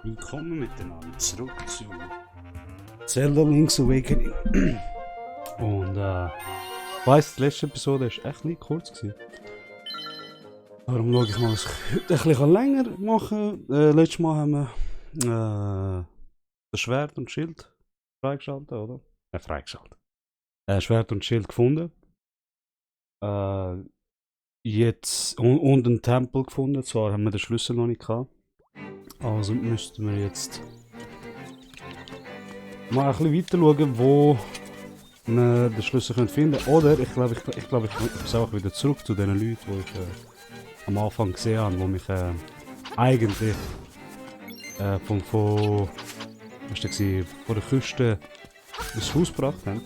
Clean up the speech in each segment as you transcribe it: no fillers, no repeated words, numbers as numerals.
Willkommen miteinander zurück zu Zelda Link's Awakening. Und ich weiss, die letzte Episode war echt nicht kurz gewesen. Darum schaue ich mal, dass ich heute ein bisschen länger machen kann. Letztes Mal haben wir das Schwert und Schild freigeschaltet, oder? Freigeschaltet. Schwert und Schild gefunden. Jetzt und einen Tempel gefunden. Zwar haben wir den Schlüssel noch nicht gehabt. Also müssten wir jetzt mal ein bisschen weiter schauen, wo wir den Schlüssel finden können. Oder ich glaube, ich muss auch wieder zurück zu den Leuten, die ich am Anfang gesehen habe, die mich eigentlich von der Küste ins Haus gebracht haben.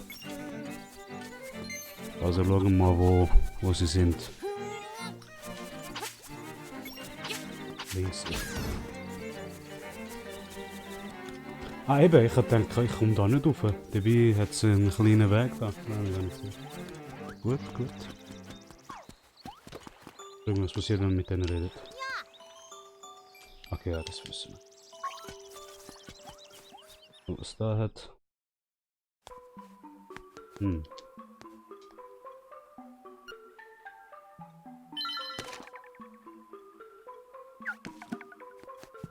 Also schauen wir mal, wo sie sind. Links. Ah eben, ich habe gedacht, ich komme da nicht rauf. Dabei hat es einen kleinen Weg da. Nein, gut, gut. Schauen wir, was passiert, wenn man mit denen redet. Okay, ja, das wissen wir. Was da hat.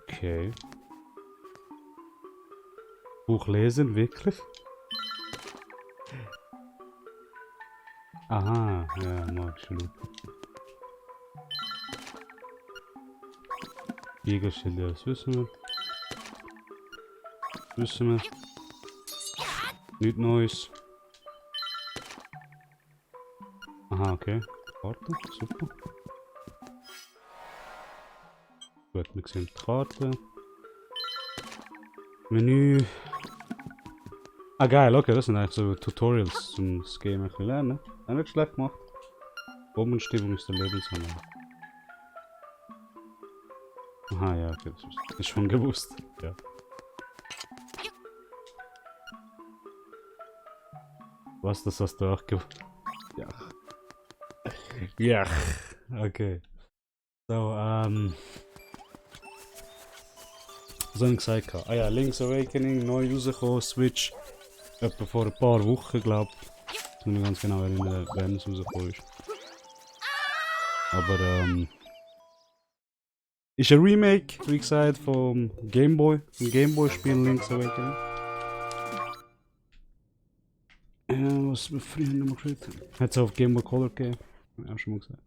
Okay. Buch lesen, wirklich? Aha, ja, magische Lupe. Jägerschilder, das wissen wir. Nichts Neues. Aha, okay. Karte, super. Gut, wir sehen die Karte. Menü. Ah geil, okay, das sind eigentlich so Tutorials, um das Game ein bisschen lernen. Auch nicht schlecht gemacht. Bodenstimmung ist der Lebenshandel. Aha, ja, okay, das ist schon gewusst. Ja. Was, das hast du auch gewusst? Ja. Ja, okay. So, was habe ich gesagt? Ah ja, Link's Awakening, neu rausgekommen, Switch. Etwa vor ein paar Wochen, glaube ich. Ich muss mich ganz genau erinnern, wann es rausgekommen ist. Aber, ist ein Remake, wie gesagt, vom Gameboy. Vom Gameboy-Spiel Link's Awakening. Was wir früher noch mal gespielt haben. Hat es auf Game Boy Color gegeben. Hab ich auch schon mal gesagt.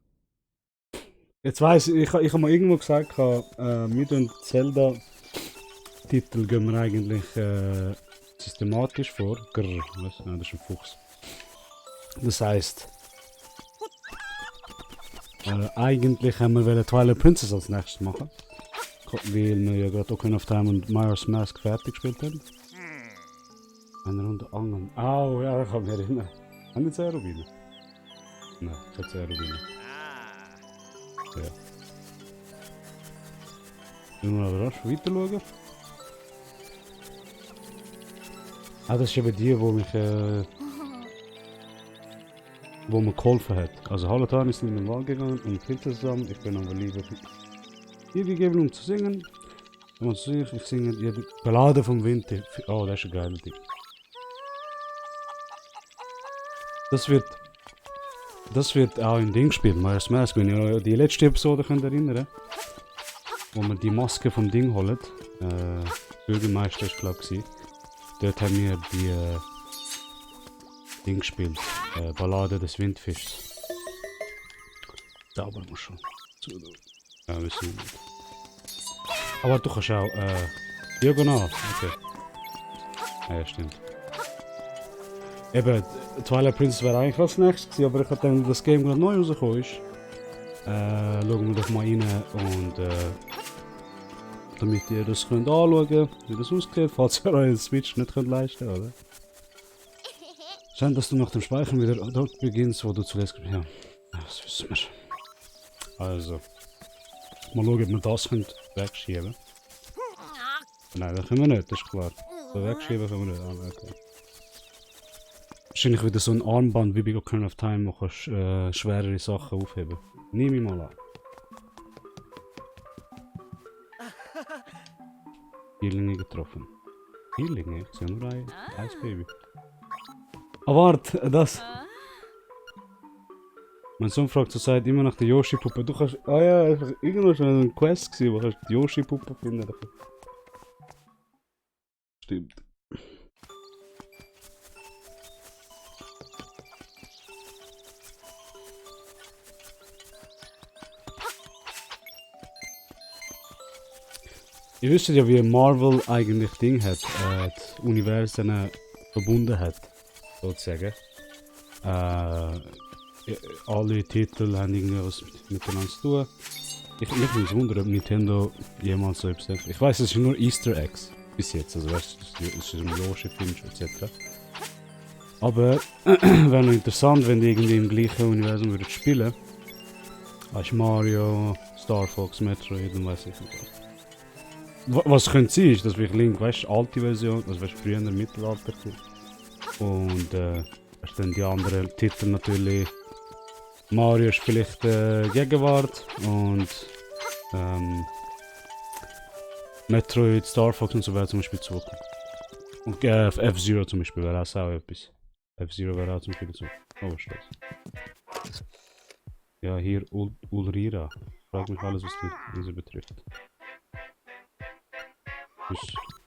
Jetzt weiss ich habe mal irgendwo gesagt, wir tun Zelda-Titel gehen wir eigentlich systematisch vor. Was? Nein, das ist ein Fuchs. Das heisst, eigentlich haben wir Twilight Princess als nächstes machen. Weil wir ja gerade Ocarina of Time und Majora's Mask fertig gespielt haben. Eine Runde angeln. Au, ja, ich kann mich erinnern. Haben wir jetzt Aerobine? Nein, ich habe Aerobine. Ja. Sollen wir aber rasch weiter schauen? Ah, das ist eben die, wo mir geholfen hat. Also Halatan ist in den Wald gegangen und Hilfe zusammen. Ich bin aber lieber hier gegeben, um zu singen. Ich singe die Ballade vom Winter. Oh, das ist ein geiler Ding. Das wird auch ein Ding spielen, Majora's Mask, wenn ihr euch die letzte Episode könnt erinnern, wo man die Maske vom Ding holt. Bürgermeister ist glaube ich. Dort haben wir die Ding gespielt. Ballade des Windfischs. Sauber muss schon. Ja, wissen wir nicht. Aber du kannst auch diagonal. Okay. Ja, stimmt. Eben, Twilight Princess wäre eigentlich als nächstes gewesen, aber ich habe gedacht, das Game gerade neu rausgekommen ist. Schauen wir doch mal rein und damit ihr das könnt anschauen, wie das aussieht, falls ihr euren Switch nicht könnt leisten, oder? Scheint, dass du nach dem Speichern wieder dort beginnst, wo du zuletzt... Ja, das wissen wir. Also, mal schauen, ob wir das wegschieben können. Nein, das können wir nicht, das ist klar. So wegschieben können wir nicht. Okay. Wahrscheinlich wieder so ein Armband wie bei Ocarina of Time, wo kannst schwerere Sachen aufheben. Nehme ich mal an. Vierlinge getroffen. Vierlinge? Ich sehe nur ein Baby. Ah, warte, das. Mein Sohn fragt zurzeit immer nach der Yoshi-Puppe. Du kannst. Ah ja, einfach irgendwo schon ein Quest gewesen, wo kannst du die Yoshi-Puppe finden. Stimmt. Ihr wisst ja, wie Marvel eigentlich Ding hat, die Universen verbunden hat, sozusagen. Alle Titel haben irgendwie was miteinander zu tun. Ich mich wundern, ob Nintendo jemals so etwas hat. Ich weiß, es sind nur Easter Eggs bis jetzt, also weißt du, es ist ein Yoshi, Finch etc. Aber wäre noch interessant, wenn die irgendwie im gleichen Universum würden spielen. Weißt du, Mario, Star Fox, Metroid und weiß ich nicht was. Was könnte sein, ist, dass wirklich Link, weißt du, alte Version, also weißt du, früher in der Mittelalter. Und weißt du, dann die anderen Titel natürlich. Mario ist vielleicht Gegenwart und Metroid, Star Fox und so wäre zum Beispiel Zukunft. Und F-Zero zum Beispiel wäre auch etwas. F-Zero wäre auch zum Beispiel Zukunft. Oh, was ist das? Ja, hier Ulrira. Frag mich alles, was diese betrifft.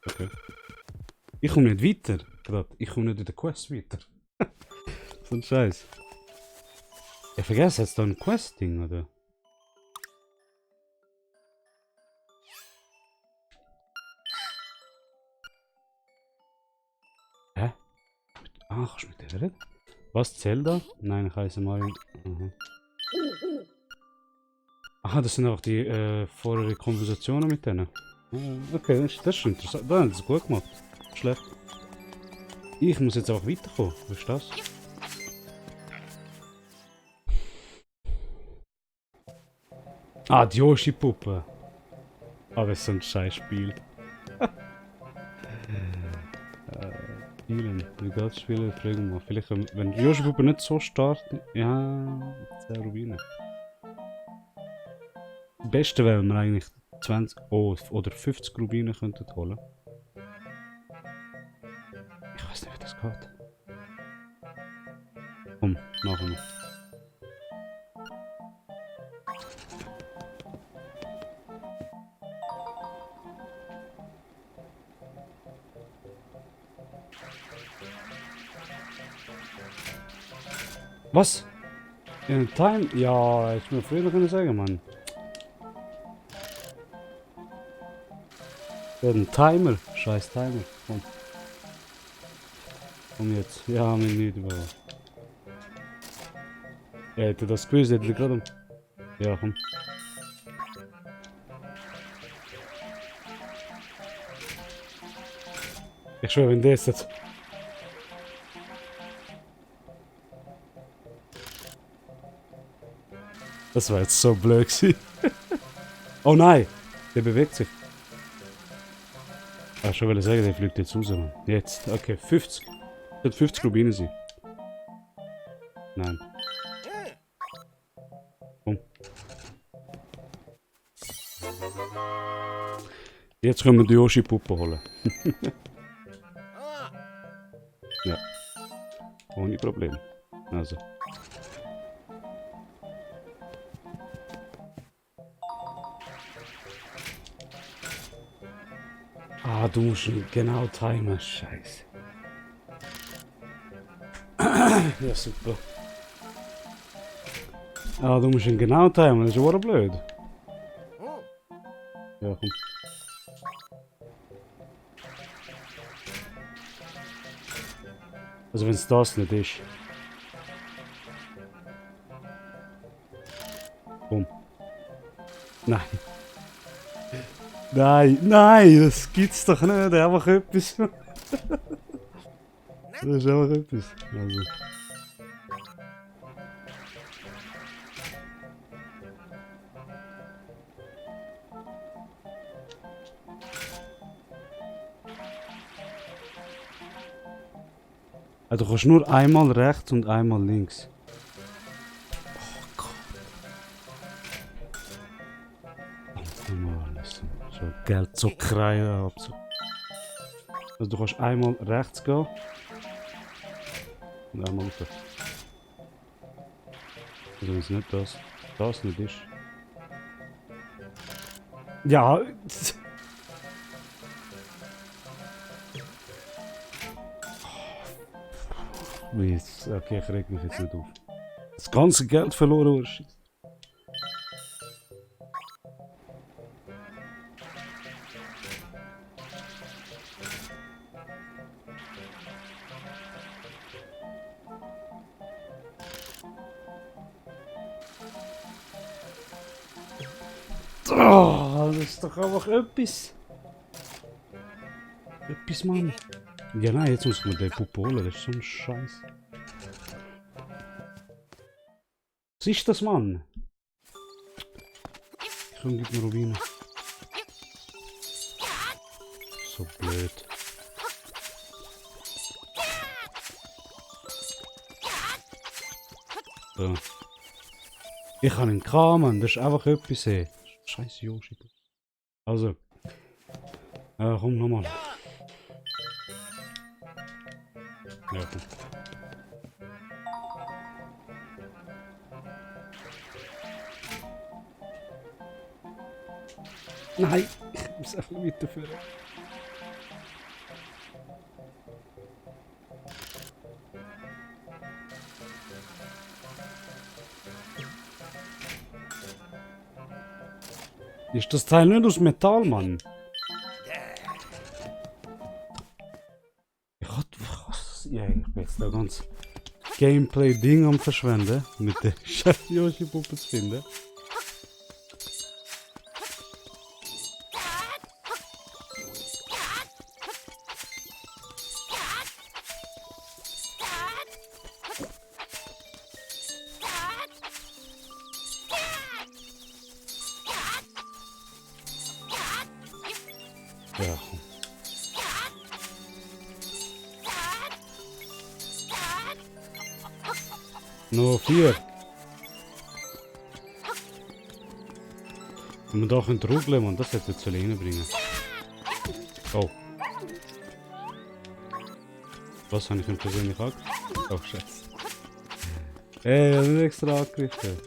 Okay. Ich komme nicht weiter. Gerade. Ich komme nicht in der Quest weiter. So ein Scheiß. Ich vergesse jetzt da ein Quest-Ding, oder? Hä? Ah, kannst du mit der reden? Was, Zelda? Nein, ich heiße Mario. Aha, das sind auch die vorherigen Konversationen mit denen. Okay, das ist interessant. Das haben sie gut gemacht. Schlecht. Ich muss jetzt einfach weiterkommen. Was ist das? Ah, die Yoshi-Puppe. Ah, das ist so ein scheiß Spiel. Spielen. Wie das Spielen? Fragen mal. Vielleicht, wenn die Yoshi-Puppe nicht so startet. Ja, 10 Rubine. Das Beste wäre, wenn wir eigentlich 20 oder 50 Rubine könnten holen. Ich weiß nicht, wie das geht. Komm, machen wir. Was? In Time? Ja, ich mir früher können sagen, Mann. Ja, ein Timer. Scheiß Timer. Komm. Komm jetzt. Ja, wir nicht überall. Ja, hätte das gewusst, hätte ich gerade. Ja, komm. Ich schwöre, wenn das jetzt. Das war jetzt so blöd gewesen. Oh nein! Der bewegt sich. Ah, schon will ich sagen, der fliegt jetzt raus, Mann. Jetzt. Okay, 50. Das wird 50 Rubine sein. Nein. Komm. Jetzt können wir die Yoshi-Puppe holen. Ja. Ohne Problem. Also. Ah, du musst ihn genau timen. Scheiße. Ja, super. Ah, du musst ihn genau timen. Das ist ja blöd. Ja, komm. Also wenn es das nicht ist. Komm. Nein. Nein, nein, das gibt's doch nicht. Einfach etwas. Das ist einfach etwas. Also. Also, du kannst nur einmal rechts und einmal links. Oh Gott. So Geldzockerei ab. So. Also du kannst einmal rechts gehen. Und einmal rauf. Also wenn es nicht das nicht ist. Ja. Mist. Okay, ich reg mich jetzt nicht auf. Das ganze Geld verloren oder shit. Oh, das ist doch einfach etwas. Etwas, Mann. Ja, nein, jetzt muss man den Puppe holen, das ist so ein Scheiß. Was ist das, Mann? Komm, gib mir Rubine. So blöd. So. Ich habe einen Kram, Mann, das ist einfach etwas, ey. Scheiße Yoshi. Also. Komm nochmal. Ja, komm. Nein, ich muss einfach weiterführen. Ist das Teil nicht aus Metall, Mann? Ja, ich bin jetzt da ganz Gameplay-Ding am verschwenden, mit der scheiß Yoshi-Puppe zu finden. Ja. Nur 4. Wenn wir da rugeln und das hätte zu reinbringen. Oh. Was habe ich denn persönlich angegriffen? Oh, Scheiße. Ey, ich habe nicht extra angegriffen.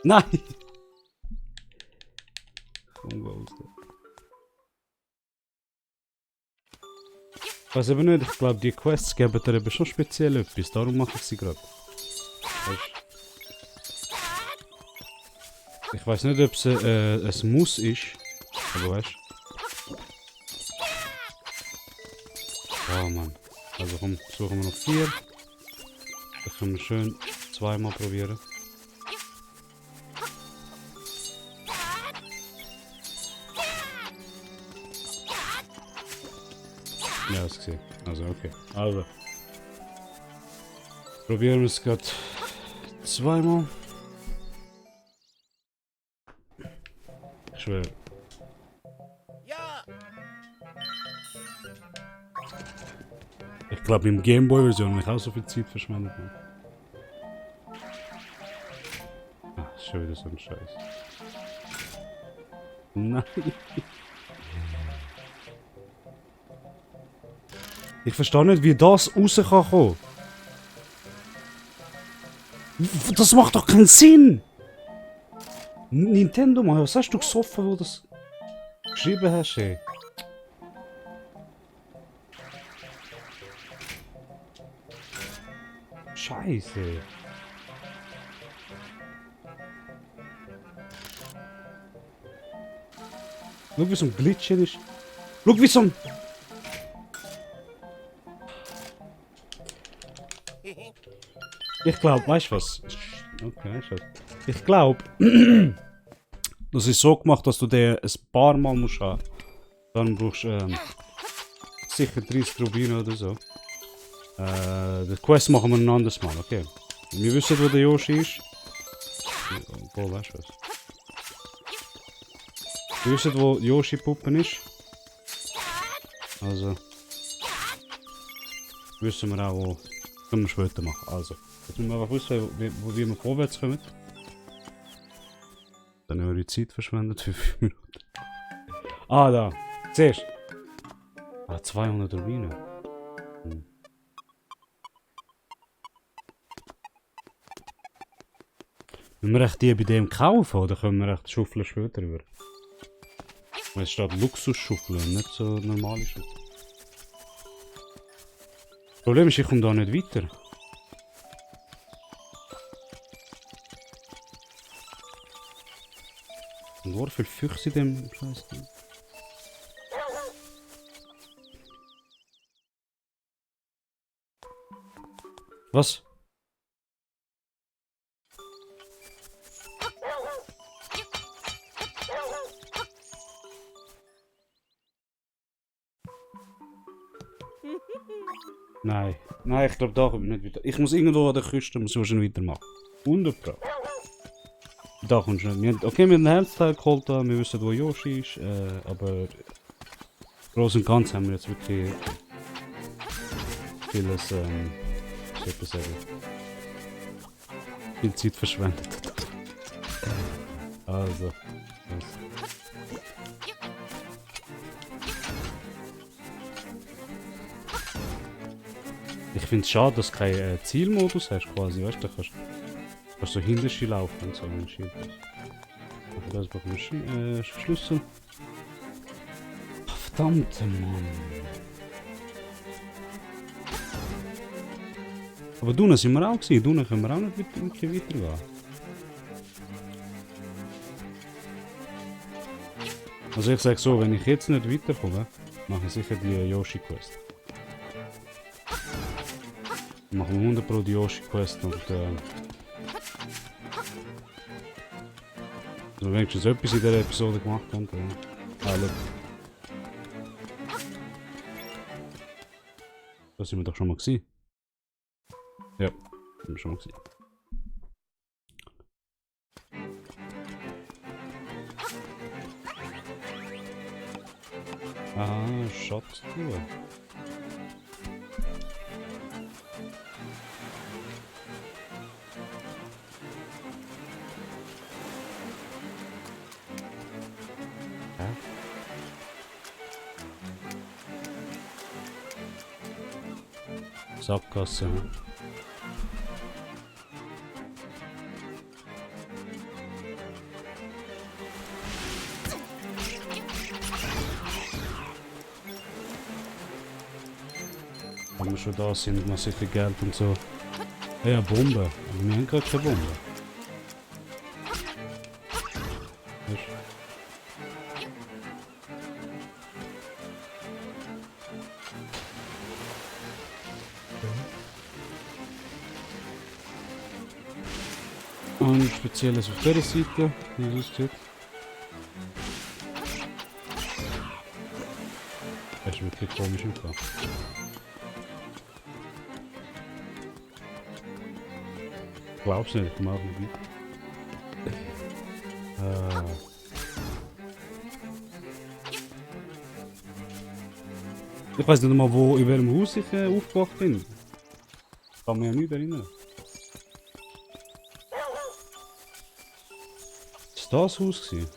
Nein! Komm raus. Ich weiß aber nicht, ich glaube die Quests geben dir eben schon speziell etwas, darum mache ich sie gerade. Ich weiß nicht, ob es ein Muss ist, aber weißt du. Oh Mann. Also komm, suchen wir noch 4. Das können wir schön zweimal probieren. Ja, das gesehen. Also okay. Also. Probieren wir es gerade zweimal. Ich schwöre. Ich glaube im Gameboy-Version habe ich auch so viel Zeit verschwendet. Ah, ist schon wieder so ein Scheiß. Nein. Ich verstehe nicht, wie das raus kann kommen. Das macht doch keinen Sinn! Nintendo, Mann, was hast du gesoffen, wo du das geschrieben hast, ey? Scheiße. Schau, wie so ein Glitchen ist. Schau, wie so ein... Ich glaube, weißt du was? Okay, weißt du was? Ich glaube, das ist so gemacht, dass du den ein paar Mal musst haben. Dann brauchst du sicher 30 Rubine oder so. Die Quest machen wir ein anderes Mal, okay? Wir wissen, wo der Yoshi ist. Obwohl, weißt du was? Wir wissen, wo Yoshi-Puppen ist. Also. Wissen wir auch, wo. Können wir später machen. Also. Jetzt müssen wir einfach wissen, wie wir vorwärts kommen. Dann haben wir die Zeit verschwendet für 5 Minuten. Ah, da. Siehst du? Ah, 200 Rubine. Hm. Müssen wir echt die bei dem kaufen oder können wir echt Schuffeln später über? Es steht Luxusschuffel und nicht so normale Schuffel. Das Problem ist, ich komme da nicht weiter. Und war viel Füchse in dem Scheiß. Was? Nein. Nein, ich glaube, da komme ich nicht weiter. Ich muss irgendwo an der Küste muss ich schon weitermachen. 100%. Da kommst du nicht. Okay, wir haben den Herzteil geholt, wir wissen, wo Yoshi ist, aber groß und ganz haben wir jetzt wirklich vieles, ich würde sagen, viel Zeit verschwendet. Also. Ich finde es schade, dass du keinen Zielmodus hast quasi, weißt du, kannst so hinterher laufen und so ein Schild. Das brauchen wir Schlüssel. Verdammte Mann. Aber drinnen sind wir auch gewesen, drinnen können wir auch nicht weitergehen. Also ich sage so, wenn ich jetzt nicht weiterkomme, mache ich sicher die Yoshi-Quest. Machen wir 100 Pro die Yoshi-Quest und also wenigstens etwas in dieser Episode gemacht haben. Look. Da sind wir doch schon mal gewesen. Ja, sind wir schon mal gewesen. Ah, Schatztruhe. Sackgasse. Wenn wir schon da sind, noch sicher Geld und so. Ja, Bombe. Aber wir haben gerade keine Bombe. Und spezielles auf dieser Seite, wie es aussieht. Das ist wirklich komisch im Fall. Glaub's nicht, ich komme auch nicht mit. Ich weiß nicht mal, wo, in welchem Haus ich aufgewacht bin. Ich kann mich ja nicht erinnern. Ist das Haus gewesen?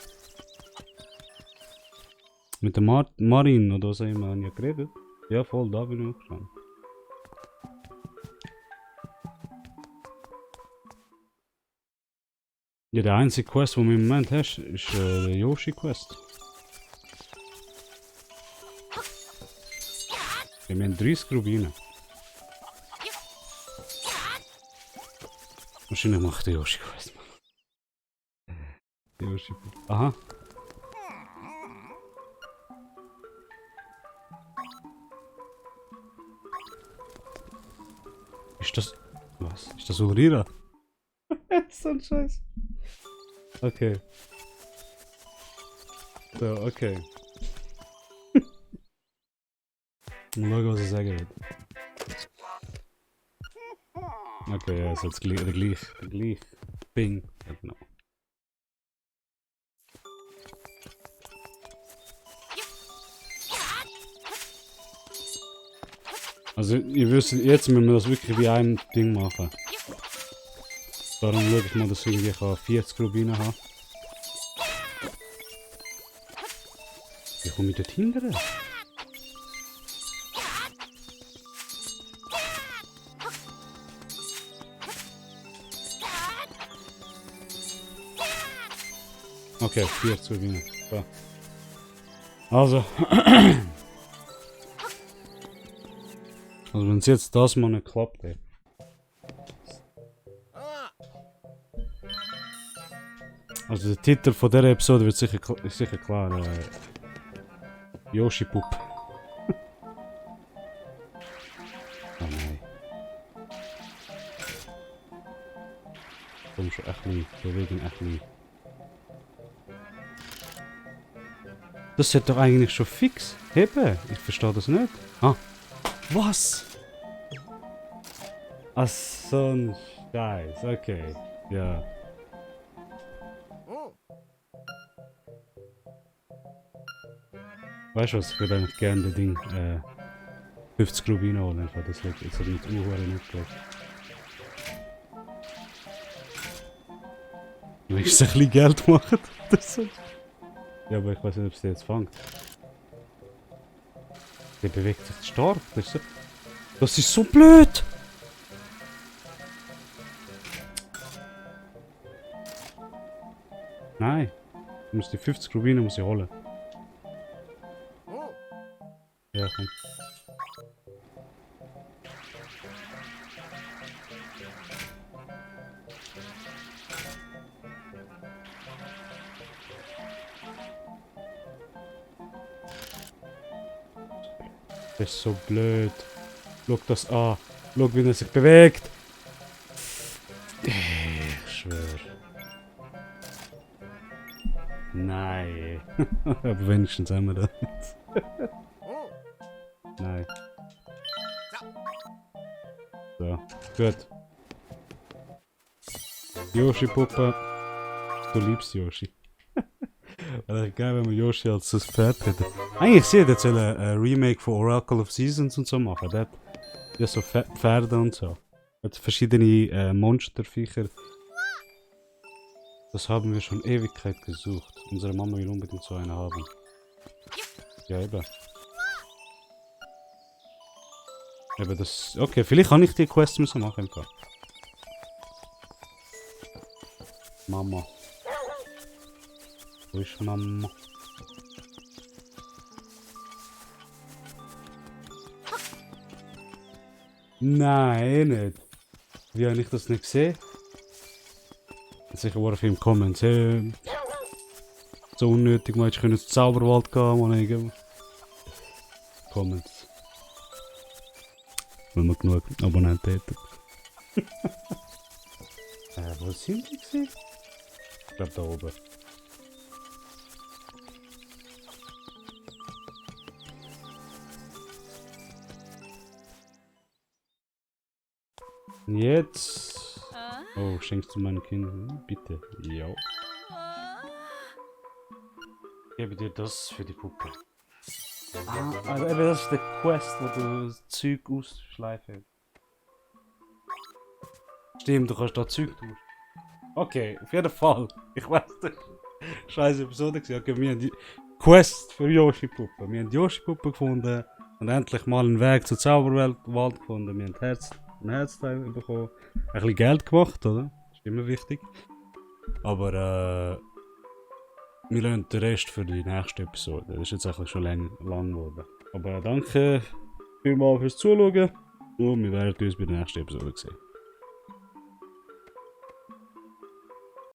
Mit der Marin oder so immer haben ja geredet. Ja, voll, da bin ich auch schon. Ja, der einzige Quest, den du im Moment hast, ist der Yoshi-Quest. Wir haben 30 Rubine. Wahrscheinlich macht der Yoshi-Quest. Yoshi. Aha. Ist das... Was? Ist das Urira? So ein Scheiß. Okay. So, okay. Mal schauen, was er sagen wird. Okay, ja, ist jetzt der gleiche Ding. Ja, genau. Also, ihr wisst, jetzt müssen wir das wirklich wie ein Ding machen. Darum schaue ich mal, dass ich irgendwie 40 Rubine habe. Wie komme ich dort hinten? Okay, 40 Rubine. So. Also. Also wenn es jetzt das mal nicht klappt, ey. Also der Titel von dieser Episode wird sicher klar. Yoshi Pup. Oh nein. Komm schon, echt nicht. Bewegen, echt nicht. Das ist doch eigentlich schon fix. Hebe, ich verstehe das nicht. Ah. Was? Ach, so ein Scheiß, okay. Ja. Weißt du was, ich würde eigentlich gerne das Ding 50 Rubine holen, weil das wird jetzt mit Uhren nicht gleich. Wenn ich ein bisschen Geld mache, das ist. Ja, aber ich weiß nicht, ob sie jetzt fängt. Der bewegt sich stark, das ist so blöd! Nein, ich muss die 50 Rubine muss ich holen. Ja, komm. Das ist so blöd. Schau das an. Schau, wie er sich bewegt. Ich schwöre. Nein. Aber wenigstens haben wir das. Nein. So, gut. Yoshi-Puppe. Du liebst Yoshi. Wäre geil, wenn wir Yoshi als das Pferd hätten. Eigentlich sehe ich jetzt ein Remake von Oracle of Seasons und so machen. Der hat ja so Pferde und so. Hat verschiedene Monsterviecher. Das haben wir schon Ewigkeit gesucht. Unsere Mama will unbedingt so eine haben. Ja, eben. Eben das. Okay, vielleicht kann ich die Quest müssen machen. Mama. Wo ist Mama? Nein, nicht. Wie habe ich das nicht gesehen? Sicher war auf ihm Comments. Hey, so unnötig, man hätte ins Zauberwald gehen, man irgendwo. Comments. Wenn wir genug Abonnenten hätten. Wo sind die gewesen? Ich glaube da oben. Jetzt. Oh, schenkst du meinen Kindern? Bitte. Ja. Ich gebe dir das für die Puppe. Ah, also eben das ist der Quest, wo du das Zeug ausschleifen. Stimmt, du kannst da Zeug tauschen. Okay, auf jeden Fall. Ich weiß nicht. Scheiße Episode gewesen. Okay, wir haben die Quest für Yoshi-Puppe. Wir haben die Yoshi-Puppe gefunden und endlich mal einen Weg zur Zauberwelt gefunden. Wir haben ein Herzteil bekommen. Ein bisschen Geld gemacht, oder? Das ist immer wichtig. Aber wir lassen den Rest für die nächste Episode. Das ist jetzt eigentlich schon lang geworden. Aber danke vielmals fürs Zuschauen und wir werden uns bei der nächsten Episode sehen.